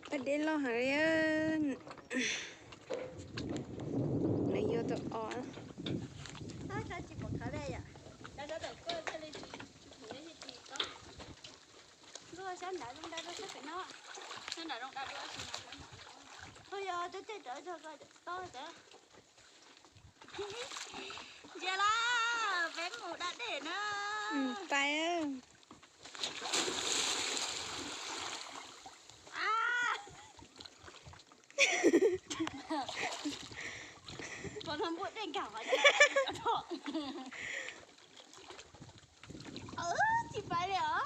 Paj dej loj heev li. Nws yuav tau os. Ntxuag sab nrad zoo dab dua sab pem no. Sab nrad zoo dab dua. Ua yog tej tej tawv tog ko tob tawv. Ntsia las, peb mus da dej na. Pais. Tus no npuaj dej nkag qhov. Tsis pais li os.